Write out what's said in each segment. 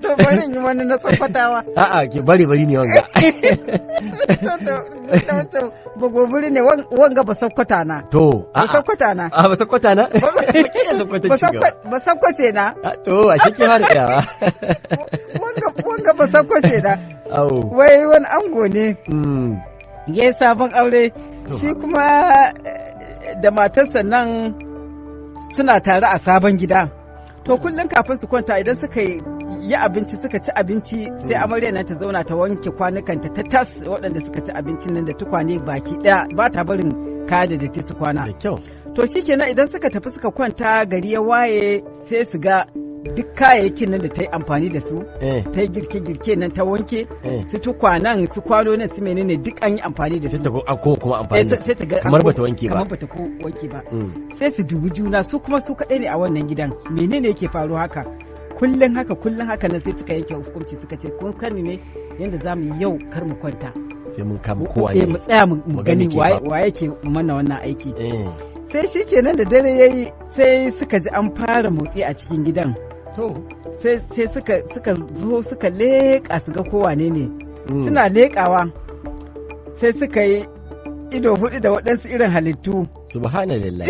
To bari in yi wani na Sokotawa. A'a, ke bari bari ne wanga. To, bagobiri ne wanga, ba Sokkota na. To, ba a'a. Sokkota na. A ba Sokkota na? Ba Sokkota Ba ci gaba. Ba Sokkwace na. Ah, to, a shi ke fara tsayawa. Wanga ba Sokkwace na. Au. Wai wani ango ne ya yi sabon aure. To. Shi kuma da matarsa nan suna tare a sabon gida. To, kullum kafin su kwanta, idan suka yi abinci, suka ci abinci, sai amarya nan ta zauna ta wanke kwanukanta ta tas, waɗanda suka ci abincin nan da tukwane baki ɗaya, ba ta barin kaya da datti su kwana. Da kyau. To shikenan, idan suka tafi suka kwanta, gari ya waye, sai su ga duk kayayyakin nan da ta yi amfani da su, ta yi girke-girke nan, ta wanke su tukwanen, su kwanonin, su menene, duk an yi amfani da Sai su. ta ko an koma kuma amfani da Sai su. ta ga Kamar bata wanke ba. Kamar bata ko wanke ba. Sai su dubi juna, su kuma su kaɗai ne a wannan gidan, menene yake faru haka kullum haka kullum haka nan? Sai suka yanke hukunci, suka ce, "Kun kani ne yanda za mu yi yau, kar mu kwanta." Sai mun kama kowa Eh, ne. mu tsaya mu Mu gani gani ke waye faru. waye ke mana wannan aiki. Sai shikenan, da dare yayi, sai suka ji an fara motsi a cikin gidan. To. Sai suka zo suka leƙa su ga ko wane ne. Suna leƙawa, sai suka yi ido hudu da waɗansu irin halittu. Subhanallah.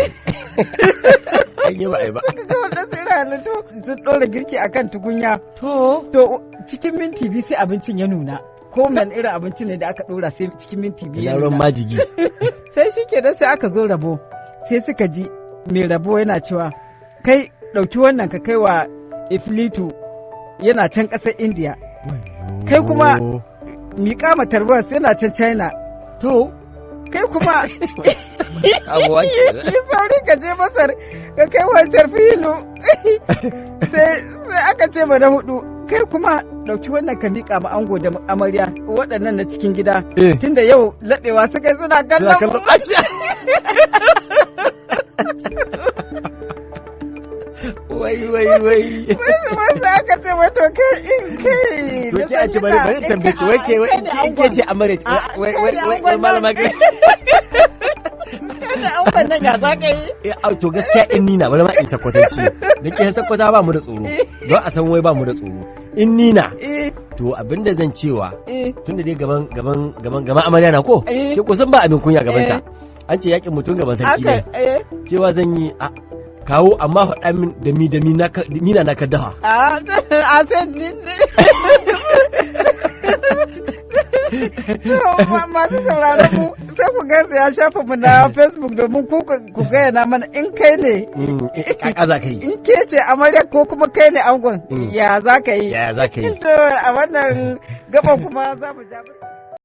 An yi ba ai ba. Suka ga waɗansu irin halittu sun ɗora girki akan tukunya. To. To, cikin minti 2 sai abincin ya nuna. Ko man irin abincin ne da aka ɗora, sai cikin minti 2 ya Ina ruwan nuna. majigi. Sai shi kenan, sai aka zo rabo, sai suka ji mai rabo yana cewa, "Kai, ɗauki wannan ka kai wa Iflitu, yana can ƙasar India. Kai kuma miƙa ma Tarbas, yana can China. To. Kai kuma Abuwa kenan. yi sauri ka je Masar ka kai wa Sharfilu." Sai aka ce ma na hudu, "Kai kuma ɗauki wannan ka miƙa ma ango da amarya, waɗannan na cikin gida, tunda yau laɓewa suka yi suna Suna kallon kallon mu." Ashiya. Wai wai wai. Wasu aka ce wato kai in kai To, ke a ce bari bari tambaye ki, wai ke wai in ke ce amarya, wai wai wai wai malama ke. Kai da angon nan, ya za ka yi? Eh, au, to gaskiya in nina, bari ma in sakwatanci. Da ke sakwata ba mu da tsoro. Don a san wai ba mu da tsoro. In nina, to abinda zan cewa, tunda dai gaban gaban gaban gaban amarya na ko, ke kusan ba abin kunya gaban ta. An ce yakin mutum gaban sarki ne. Aka Cewa zan yi, a kawo, amma faɗa min da mi na ka mina na ka dafa. A sai ni. To, masu sauraron mu, sai ku garzaya shafa mu na Facebook domin ku gayyana mana in kai ne Kaka za ka yi. In ke ce amarya ko kuma kai ne angon, ya za ka yi? Ya za ka yi? To, a wannan gaban kuma za mu ja.